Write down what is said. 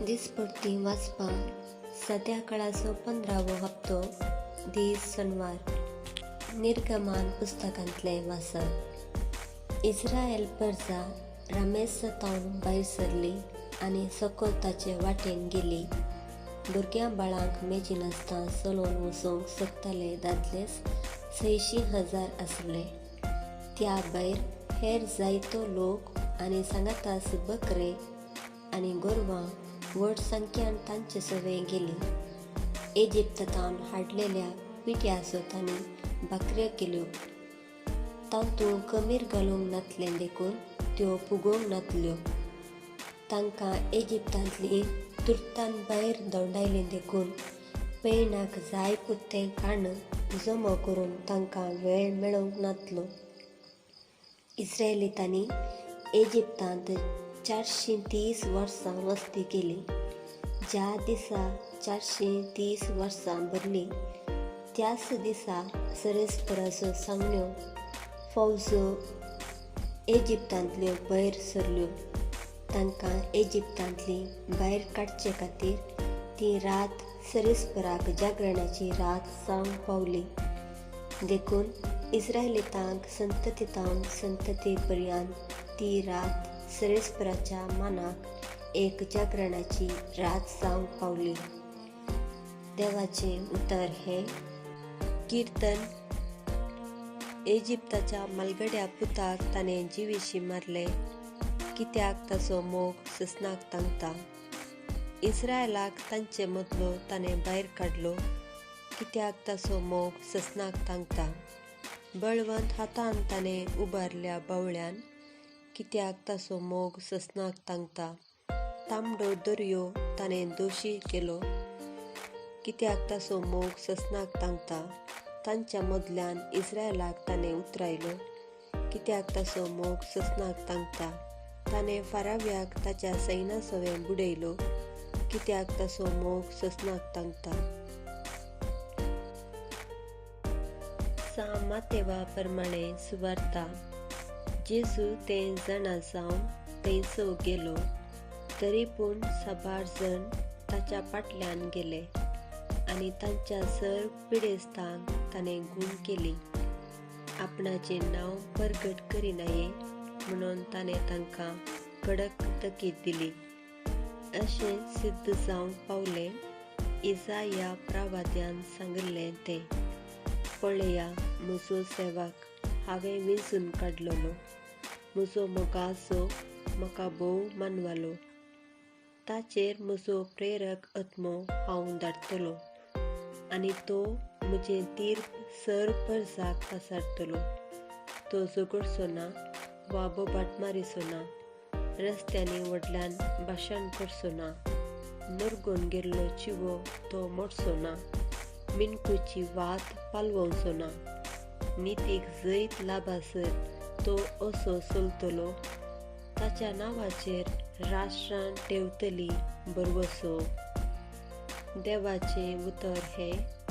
दिसपट्टी वाचपा सद्या काळाचो 15वो हप्तो, दीस सोनवार. निर्गमान पुस्तकांतलें वाचप. इस्रायल परजा रामेसतावन भायर सरली आनी सकोताचे वाटेन गेली. भुरग्यां बाळांक मेजिनासतना चलोवन वचूंक सोदताले दादलेच 600,000 आसले. त्या भायर हेर जायतो लोक आनी सांगाताच बकरे आनी गोरवां व्हड संख्यान तांचे सवे गेली. इजिप्तांत हाडलेल्या पिठ्याचो तांणी भाकऱ्यो केल्यो. तातूंत कमीर घालूंक नातलें देखून त्यो पुगोवंक नातल्यो. तांकां इजिप्तांतली तुर्तान भायर धांवडायलीं देखून पेणाक जाय पुरतें काण जमो करून तांकां वेळ मेळोवंक नातलो. इस्रायलितांनी इजिप्तांत 430 वर्सां वस्ती केली. ज्या दिसा 430 वर्सां भरलीं त्याच दिसा सरेस्पराचो सांगण्यो फौजो इजिप्तांतल्यो भायर सरल्यो. तांकां इजिप्तांतली भायर काडचे खातीर ती रात सरेस्पराक जागरणाची रात जावंक पावली. देखून इस्रायलितांक संततीतावन संतती पर्यंत ती रात सरेस्पराच्या मानाक एक जागरणाची रात जावंक पावली. देवाचें उतर हें किर्तन. इजिप्ताच्या मालगड्या पुताक ताणें जिविशी मारले, कित्याक ताचो मोग ससनाक तांकता. इस्रायलाक तांचे मदलो ताणें भायर काडलो, कित्याक ताचो मोग ससनाक तांकता. बळवंत हातान ताणें उबारल्या बावळ्यान, कित्याक ताचो मोग ससनाक तांकता. तांबडो दर्यो ताणें दोशी केलो, कित्याक ताचो मोग ससनाक तांकता. तांच्या मदल्यान इस्रायलाक ताणें उतरायलो, कित्याक ताचो मोग ससनाक तांकता. ताणें फाराव्याक ताच्या सैना सवें बुडयलो, कित्याक ताचो मोग ससनाक तांकता. सा मातेवा प्रमाणे सुवार्ता. जेजू तें जाणा जावन थंयसो गेलो, तरी पूण साबार जण ताच्या फाटल्यान गेले आनी तांच्या सर पिडेस्तांक ताणें गूण केली. आपणाचें नांव परगट करिनाये म्हणून ताणें तांकां कडक तकीद दिली. अशें सिद्ध जावंक पावलें इजाया प्रवाद्यान सांगिल्लें तें, पळया म्हजो सेवक हांवें वेंचून काडलेलो, म्हजो मोगाचो म्हाका भोव मानवालो. ताचेर म्हजो प्रेरक आत्मो हांव धाडटलो आनी तो म्हजें तीर्प सर परजाक पसारतलो. तो झगडचो ना वा बोबाट मारिचो ना, रस्त्यांनी व्हडल्यान भाशण करचो ना, नरगून गेल्लो चिवो तो मोडचो ना, मिणकुची वात पालवचो ना. नितीक जैत लाभासर तो असो चलतलो, ताच्या नांवाचेर राष्ट्रां ठेवतली भरवसो. देवाचें उतर हें.